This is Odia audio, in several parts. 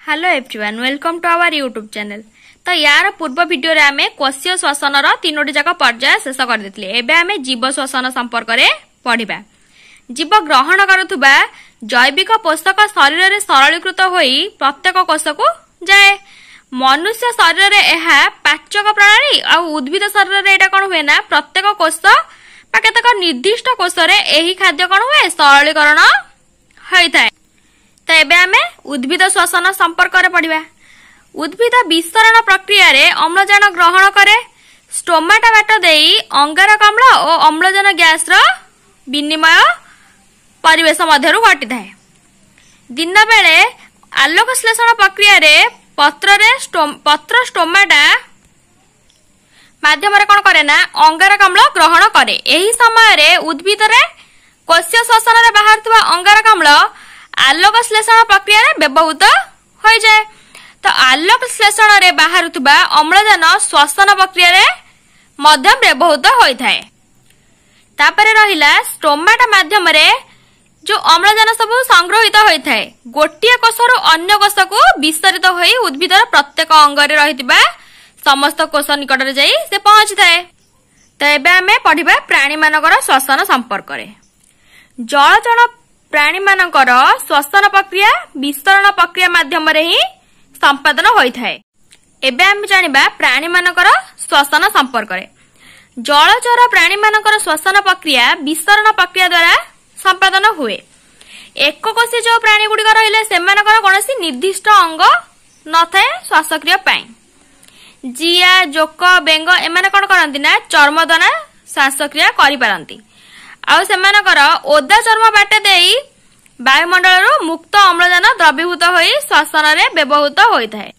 Hello everyone, welcome to our YouTube channel. ତ ୟାର ପୂର୍ବ ଭିଡିଓରେ ଆମେ କୋଷୀୟ ଶ୍ଵସନର ତିନୋଟି ଯାକ ପର୍ଯ୍ୟାୟ ଶେଷ କରିଦେଇଥିଲେ। ଏବେ ଆମେ ଜୀବ ଶ୍ଵସନ ସମ୍ପର୍କରେ ପଢିବା। ଜୀବ ଗ୍ରହଣ କରୁଥିବା ଜୈବିକ ପୋଷକ ଶରୀରରେ ସରଳୀକୃତ ହୋଇ ପ୍ରତ୍ୟେକ କୋଷକୁ ଯାଏ। ମନୁଷ୍ୟ ଶରୀରରେ ଏହା ପାଚକ ପ୍ରଣାଳୀ, ଆଉ ଉଦ୍ଭିଦ ଶରୀରରେ ଏଇଟା କଣ ହୁଏ ନା ପ୍ରତ୍ୟେକ କୋଷ ବା କେତେକ ନିର୍ଦ୍ଦିଷ୍ଟ କୋଷରେ ଏହି ଖାଦ୍ୟ କଣ ହୁଏ, ସରଳୀକରଣ ହୋଇଥାଏ। ତ ଏବେ ଆମେ ଉଦ୍ଭିଦ ଶ୍ଵସନ ସମ୍ପର୍କରେ ପଢିବା। ଉଦ୍ଭିଦ ବିସରଣ ପ୍ରକ୍ରିୟାରେ ଅମ୍ଳଜାନ ଗ୍ରହଣ କରେ। ଷ୍ଟୋମାଟା ବାଟ ଦେଇ ଅଙ୍ଗାରକାମ୍ଳ ଓ ଅମ୍ଳଜାନ ଗ୍ୟାସର ବିନିମୟ ପରିବେଶ ମଧ୍ୟରୁ ଘଟିଥାଏ। ଦିନ ବେଳେ ଆଲୋକ ଶ୍ଳେଷଣ ପ୍ରକ୍ରିୟାରେ ପତ୍ରରେ ପତ୍ର ଷ୍ଟୋମାଟା ମାଧ୍ୟମରେ କଣ କରେ ନା ଅଙ୍ଗାରକାମ୍ଳ ଗ୍ରହଣ କରେ। ଏହି ସମୟରେ ଉଦ୍ଭିଦରେ କୋଷୀୟ ଶ୍ଵସନରେ ବାହାରୁଥିବା ଅଙ୍ଗାରକାମ୍ଳ ଆଲୋକ ଶ୍ଳେଷଣ ପ୍ରକ୍ରିୟାରେ ବ୍ୟବହୃତ ହୋଇଯାଏ। ତ ଆଲୋକ ଶ୍ଳେଷଣରେ ବାହାରୁଥିବା ଅମ୍ଳଜାନ ଶ୍ଵସନ ପ୍ରକ୍ରିୟାରେ ମଧ୍ୟ ବ୍ୟବହୃତ ହୋଇଥାଏ। ତାପରେ ରହିଲା ଷ୍ଟୋମାଟା ମାଧ୍ୟମରେ ଯୋଉ ଅମ୍ଳଜାନ ସବୁ ସଂଗ୍ରହିତ ହୋଇଥାଏ, ଗୋଟିଏ କୋଷରୁ ଅନ୍ୟ କୋଷକୁ ବିସ୍ତାରିତ ହୋଇ ଉଦ୍ଭିଦର ପ୍ରତ୍ୟେକ ଅଙ୍ଗରେ ରହିଥିବା ସମସ୍ତ କୋଷ ନିକଟରେ ଯାଇ ସେ ପହଞ୍ଚିଥାଏ। ତ ଏବେ ଆମେ ପଢିବା ପ୍ରାଣୀମାନଙ୍କର ଶ୍ଵସନ ସମ୍ପର୍କରେ। ଜଳଚର ପ୍ରାଣୀମାନଙ୍କର ଶ୍ଵସନ ପ୍ରକ୍ରିୟା ବିସରଣ ପ୍ରକ୍ରିୟା ମାଧ୍ୟମରେ ହିଁ ସମ୍ପାଦନ ହୋଇଥାଏ। ଏବେ ଆମେ ଜାଣିବା ପ୍ରାଣୀମାନଙ୍କର ଶ୍ଵସନ ସମ୍ପର୍କରେ। ଜଳଚର ପ୍ରାଣୀମାନଙ୍କର ଶ୍ଵସନ ପ୍ରକ୍ରିୟା ବିସରଣ ପ୍ରକ୍ରିୟା ଦ୍ୱାରା ସମ୍ପାଦନ ହୁଏ। ଏକକୋଷୀ ଯୋଉ ପ୍ରାଣୀ ଗୁଡିକ ରହିଲେ, ସେମାନଙ୍କର କୌଣସି ନିର୍ଦ୍ଦିଷ୍ଟ ଅଙ୍ଗ ନଥାଏ ଶ୍ୱାସକ୍ରିୟା ପାଇଁ। ଜିଆ, ଜୋକ, ବେଙ୍ଗ ଏମାନେ କଣ କରନ୍ତି ନା ଚର୍ମ ଦ୍ୱାରା ଶ୍ୱାସକ୍ରିୟା କରିପାରନ୍ତି। ଆଉ ସେମାନଙ୍କର ଓଦା ଚର୍ମ ବାଟେ ଦେଇ ବାୟୁମଣ୍ଡଳରୁ ମୁକ୍ତ ଅମ୍ଳଜାନ ଦ୍ରବୀଭୂତ ହୋଇ ଶ୍ଵସନରେ ବ୍ୟବହୃତ ହୋଇଥାଏ।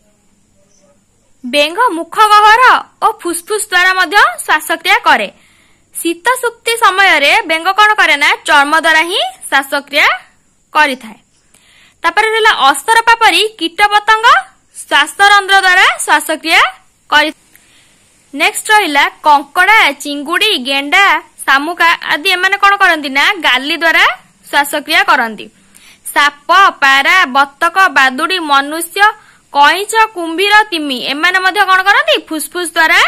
ବେଙ୍ଗ ମୁଖ ଗହ୍ୱର ଓ ଫୁସଫୁସ ଦ୍ୱାରା ମଧ୍ୟ ଶ୍ୱାସକ୍ରିୟା କରେ। ଶୀତ ସୁପ୍ତି ସମୟରେ ବେଙ୍ଗ କଣ କରେ ନା ଚର୍ମ ଦ୍ୱାରା ହିଁ ଶ୍ୱାସକ୍ରିୟା କରିଥାଏ। ତାପରେ ରହିଲା ଅସରପା ପରି କୀଟ ପତଙ୍ଗ ଶ୍ୱାସରନ୍ଧ୍ର ଦ୍ୱାରା ଶ୍ୱାସକ୍ରିୟା କରି। ନେକ୍ସଟ ରହିଲା କଙ୍କଡା, ଚିଙ୍ଗୁଡି, ଗେଣ୍ଡା, ଶାମୁକା ଆଦି ଏମାନେ କଣ କରନ୍ତି ନା ଗାଲି ଦ୍ୱାରା ଶ୍ୱାସକ୍ରିୟା କରନ୍ତି। ସାପ, ପାରା, ବତକ, ବାଦୁଡି, ମନୁଷ୍ୟ, କଇଁଛ, କୁମ୍ଭୀର, ତିମି ଏମାନେ ମଧ୍ୟ କଣ କରନ୍ତି, ଫୁସଫୁସ ଦ୍ୱାରା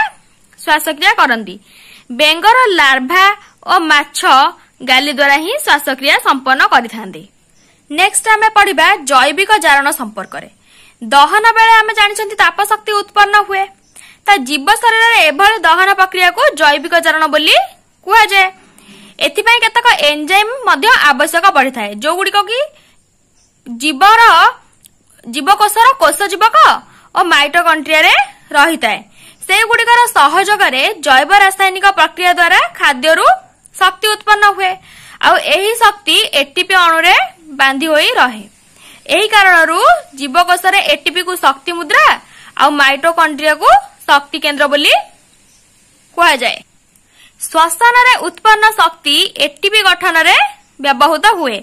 ଶ୍ୱାସକ୍ରିୟା କରନ୍ତି। ବେଙ୍ଗର ଲାର୍ଭା ଓ ମାଛ ଗାଲି ଦ୍ୱାରା ହିଁ ଶ୍ୱାସକ୍ରିୟା ସମ୍ପନ୍ନ କରିଥାନ୍ତି। ନେକ୍ସଟ ଆମେ ପଢିବା ଜୈବିକ ଜାରଣ ସମ୍ପର୍କରେ। ଦହନ ବେଳେ ଆମେ ଜାଣିଛନ୍ତି ତାପ ଶକ୍ତି ଉତ୍ପନ୍ନ ହୁଏ। ତା ଜୀବ ଶରୀରରେ ଏଭଳି ଦହନ ପ୍ରକ୍ରିୟାକୁ ଜୈବିକ ଜାରଣ ବୋଲି କୁହାଯାଏ। ଏଥିପାଇଁ କେତେକ ଏନଜାଇମ ମଧ୍ୟ ଆବଶ୍ୟକ ପଡିଥାଏ, ଯୋଉଗୁଡିକ କି ଜୀବର ଜୀବକୋଷର କୋଷ ଜୀବକ ଓ ମାଇଟୋକଣ୍ଡ୍ରିଆରେ ରହିଥାଏ। ସେଗୁଡିକର ସହଯୋଗରେ ଜୈବ ରାସାୟନିକ ପ୍ରକ୍ରିୟା ଦ୍ୱାରା ଖାଦ୍ୟରୁ ଶକ୍ତି ଉତ୍ପନ୍ନ ହୁଏ, ଆଉ ଏହି ଶକ୍ତି ଏଟିପି ଅଣୁରେ ବାନ୍ଧି ହୋଇ ରହେ। ଏହି କାରଣରୁ ଜୀବକୋଷରେ ଏଟିପି କୁ ଶକ୍ତି ମୁଦ୍ରା ଆଉ ମାଇଟୋକଣ୍ଡ୍ରିଆକୁ ଶକ୍ତି କେନ୍ଦ୍ର ବୋଲି କୁହାଯାଏ। ଶ୍ଵସନରେ ଉତ୍ପନ୍ନ ଶକ୍ତି ଏଟିପି ଗଠନରେ ବ୍ୟବହୃତ ହୁଏ,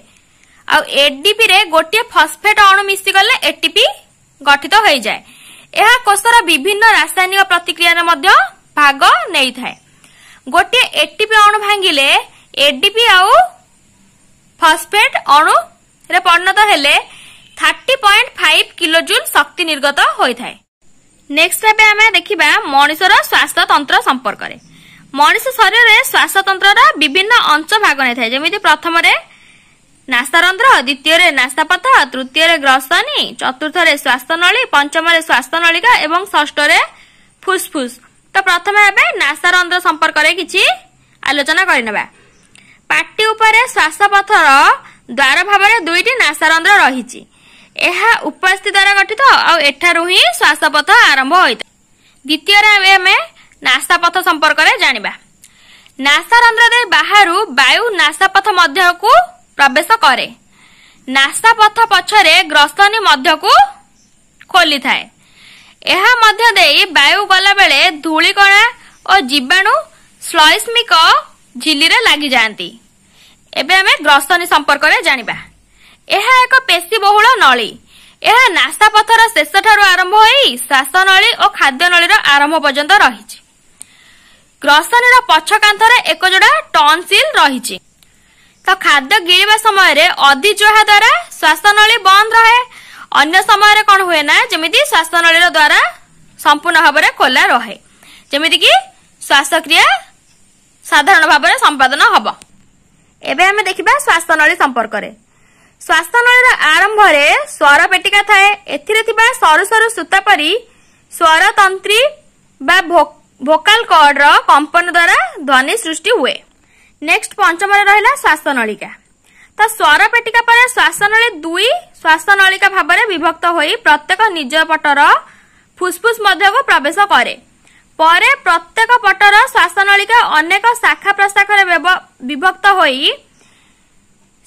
ଆଉ ଏଡିପି ରେ ଗୋଟିଏ ଫସଫେଟ ଅଣୁ ମିଶିଗଲେ ଏଟିପି ଗଠିତ ହୋଇଯାଏ। ଏହା କୋଷର ବିଭିନ୍ନ ରାସାୟନିକ ପ୍ରତିକ୍ରିୟାରେ ମଧ୍ୟ ଭାଗ ନେଇଥାଏ। ଗୋଟିଏ ଏଟିପି ଅଣୁ ଭାଙ୍ଗିଲେ ଏଡିପି ଆଉ ଫସଫେଟ ଅଣୁରେ ପରିଣତ ହେଲେ 30.5 କିଲୋଜୁଲ ଶକ୍ତି ନିର୍ଗତ ହୋଇଥାଏ। ନେକ୍ସଟ ଏବେ ଆମେ ଦେଖିବା ମଣିଷର ଶ୍ୱାସତନ୍ତ୍ର ସମ୍ପର୍କରେ। ମଣିଷ ଶରୀରରେ ଶ୍ୱାସତନ୍ତ୍ରର ବିଭିନ୍ନ ଅଂଶ ଭାଗ ନେଇଥାଏ, ଯେମିତି ପ୍ରଥମରେ ନାସାରନ୍ଧ୍ର, ଦ୍ୱିତୀୟରେ ନାସାପଥ, ତୃତୀୟରେ ଗ୍ରସନୀ, ଚତୁର୍ଥରେ ଶ୍ୱାସନଳୀ, ପଞ୍ଚମରେ ଶ୍ୱାସନଳିକା ଏବଂ ଷଷ୍ଠରେ ଫୁସଫୁସ। ତ ପ୍ରଥମେ ଏବେ ନାସାରନ୍ଧ୍ର ସମ୍ପର୍କରେ କିଛି ଆଲୋଚନା କରିନେବା। ପାଟି ଉପରେ ଶ୍ୱାସପଥର ଦ୍ୱାର ଭାବରେ ଦୁଇଟି ନାସାରନ୍ଧ୍ର ରହିଛି। ଏହା ଉପାସ୍ଥି ଦ୍ୱାରା ଗଠିତ, ଆଉ ଏଠାରୁ ହିଁ ଶ୍ୱାସପଥ ଆରମ୍ଭ ହୋଇଥାଏ। ଦ୍ୱିତୀୟରେ ଆମେ ନାସାପଥ ସମ୍ପର୍କରେ ଜାଣିବା। ନାସାରନ୍ଧ୍ର ଦେଇ ବାହାରୁ ବାୟୁ ନାସାପଥ ମଧ୍ୟକୁ ପ୍ରବେଶ କରେ। ନାସାପଥ ପଛରେ ଗ୍ରସନୀ ମଧ୍ୟକୁ ଖୋଲିଥାଏ। ଏହା ମଧ୍ୟ ଦେଇ ବାୟୁ ଗଲାବେଳେ ଧୂଳିକଣା ଓ ଜୀବାଣୁ ଶ୍ଳୈଷ୍ମିକ ଝିଲ୍ଲିରେ ଲାଗିଯାଆନ୍ତି। ଏବେ ଆମେ ଗ୍ରସନୀ ସମ୍ପର୍କରେ ଜାଣିବା। ଏହା ଏକ ପେଶୀବହୁଳ ନଳୀ। ଏହା ନାସାପଥର ଶେଷଠାରୁ ଆରମ୍ଭ ହୋଇ ଶ୍ୱାସନଳୀ ଓ ଖାଦ୍ୟନଳୀର ଆରମ୍ଭ ପର୍ଯ୍ୟନ୍ତ ରହିଛି। ଗ୍ରସନୀର ପଛ କାନ୍ଥରେ ଏକ ଯୋଡ଼ା ଟନସିଲ ରହିଛି। ତ ଖାଦ୍ୟ ଗିଳିବା ସମୟରେ ଅଧିଜୁହା ଦ୍ୱାରା ଶ୍ୱାସନଳୀ ବନ୍ଦ ରହେ। ଅନ୍ୟ ସମୟରେ କଣ ହୁଏ ନା ଯେମିତି ଶ୍ୱାସନଳୀର ଦ୍ୱାରା ସମ୍ପୂର୍ଣ୍ଣ ଭାବରେ ଖୋଲା ରହେ, ଯେମିତିକି ଶ୍ୱାସକ୍ରିୟା ସାଧାରଣ ଭାବରେ ସମ୍ପାଦନ ହବ। ଏବେ ଆମେ ଦେଖିବା ଶ୍ୱାସନଳୀ ସମ୍ପର୍କରେ। ଶ୍ୱାସନଳୀର ଆରମ୍ଭରେ ସ୍ୱର ପେଟିକା ଥାଏ। ଏଥିରେ ଥିବା ସରୁ ସରୁ ସୂତା ପରି ସ୍ୱରତନ୍ତ୍ରୀ ବା ଭୋକାଲ କର୍ଡର କମ୍ପନ ଦ୍ୱାରା ଧ୍ୱନି ସୃଷ୍ଟି ହୁଏ। ନେକ୍ସଟ ପଞ୍ଚମରେ ରହିଲା ଶ୍ୱାସନଳିକା। ତ ସ୍ୱର ପେଟିକା ପରେ ଶ୍ୱାସନଳୀ ଦୁଇ ଶ୍ୱାସନଳିକା ଭାବରେ ବିଭକ୍ତ ହୋଇ ପ୍ରତ୍ୟେକ ନିଜ ପଟର ଫୁସଫୁସ ମଧ୍ୟକୁ ପ୍ରବେଶ କରେ। ପରେ ପ୍ରତ୍ୟେକ ପଟର ଶ୍ୱାସନଳିକା ଅନେକ ଶାଖା ପ୍ରଶାଖାରେ ବିଭକ୍ତ ହୋଇ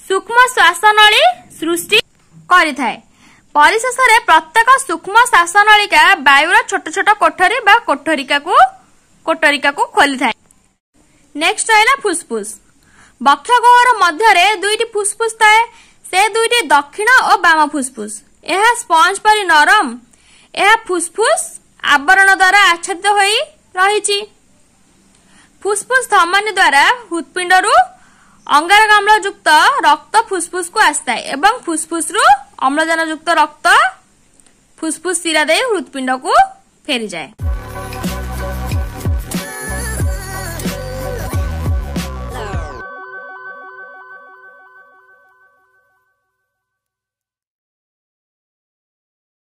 ସୂକ୍ଷ୍ମ ଶ୍ୱାସନଳୀ ସୃଷ୍ଟି କରିଥାଏ। ପରିଶେଷରେ ପ୍ରତ୍ୟେକ ସୂକ୍ଷ୍ମ ଶ୍ୱାସନଳିକା ବାୟୁର ଛୋଟ ଛୋଟ କୋଠରୀ ବା କୋଠରିକାକୁ ଖୋଲିଥାଏ। ନେକ୍ସଟ ରହିଲା ଫୁସଫୁସ। ବକ୍ଷଗହ୍ୱର ମଧ୍ୟରେ ଦୁଇଟି ଫୁସଫୁସ ଥାଏ। ସେ ଦୁଇଟି ଦକ୍ଷିଣ ଓ ବାମ ଫୁସଫୁସ। ଏହା ସ୍ପଞ୍ଜ ପରି ନରମ। ଏହା ଫୁସଫୁସ ଆବରଣ ଦ୍ୱାରା ଆଚ୍ଛାଦିତ ହୋଇ ରହିଛି। ଫୁସଫୁସ ଧମନୀ ଦ୍ୱାରା ହୃତ୍ପିଣ୍ଡରୁ ଅଙ୍ଗାରକାମ୍ଳ ଯୁକ୍ତ ରକ୍ତ ଫୁସଫୁସକୁ ଆସିଥାଏ ଏବଂ ଫୁସଫୁସରୁ ଅମ୍ଳଜାନ ଯୁକ୍ତ ରକ୍ତ ଫୁସଫୁସ ଶିରା ଦେଇ ହୃତ୍ପିଣ୍ଡକୁ ଫେରିଯାଏ।